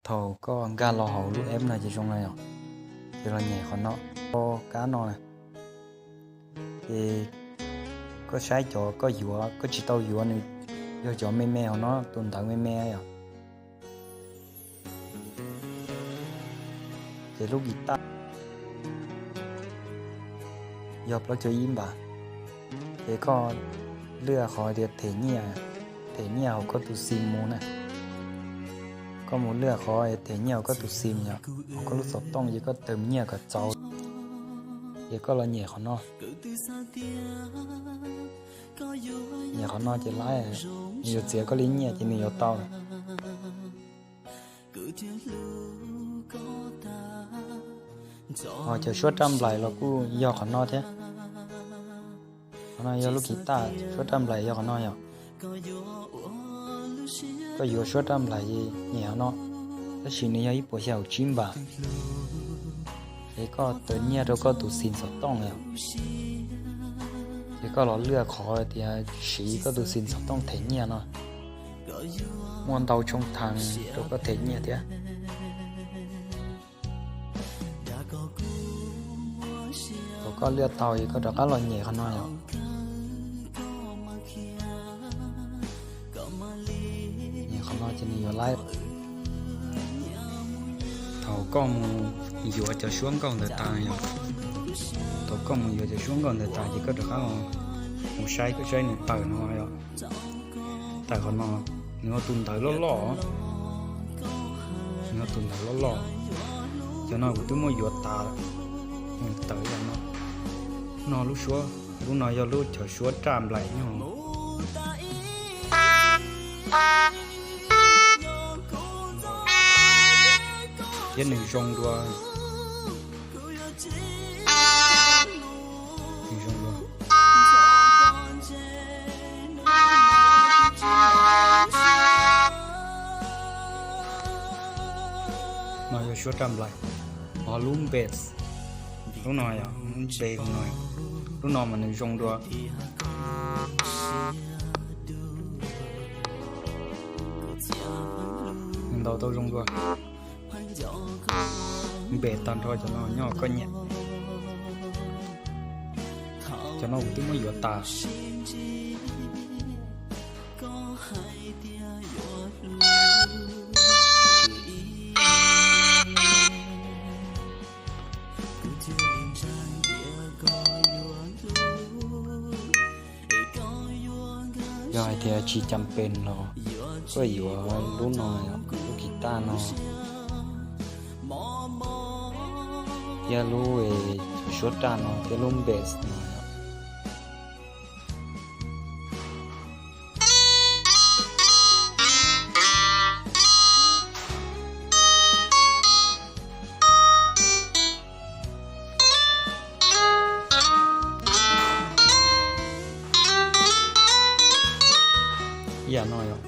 Thaum koj nkag los hauv lub app no ces zoo no yom, ces los nyem qhov no, kab no na. Ces koj saib cov koj yuav, koj tsis tau yuav nws yog cov me me hauv no, tus ntawv me me yom. Ces lub guitar yog plaub caug ib npab. Ces koj lwaj qhov tias them nyiaj, them nyiaj hauv koj tus xim mus na. Koj mus lwaj qhov them nyiaj hauv koj tus xim yom, hauv koj lub xov tooj ces koj them nyiaj kom txaus. Ces koj los nyem qhov no. Nyem qhov no ces lawv, nws yuav txiav koj li nyiaj ces nws yuav tau lawm. Ho cov suab raj nplaim los kuj yog qhov no thiab. Qhov no yog lub guitar, suab raj nplaim yog qhov no yom. Koj yuav suab raj nplaim nyem qhov no, tab sis nws yog ib puas xya caum tsib npab. Ces koj them nyiaj rau koj tus xim xov tooj yom. Ces koj los lwaj qhov tias siv koj tus xim xov tooj them nyiaj no. Muaj ntau tshooj thav rau koj them nyiaj thiab. Thaum koj lwaj tau es koj rov qab los nyem qhov no yom. Nyem qhov no ces nws yuav lawv. Thaum koj mus yuav cov suab nkauj ntawd tas yom, thaum koj mus yuav cov suab nkauj ntawd tas ces koj rov qab los mus saib, koj saib nws tawm no yom. Tawm qhov no, nws ua tus ntawv loj loj, nws ua tus ntawv loj loj. Cov no kuv twb muab yuav tas, nws tawm yam no. No lub suab, lub no yog lub cov suab raj nplaim nyob. Thiab nws zoo dua. Nws zoo dua. No yog suab raj nplaim. Ho lub bass, lub no yog bass no, lub no mas nws zoo dua. Nws ntaus tau zoo dua. Bass tag nrho cov no nyob koj nyiam. Cov no kuv twb muab yuav tas. Yog hais tias tsis cam pes los koj yuav lub no, lub guitar no, thiab lub suab raj no, thiab lub bass no. Ib yam no yom,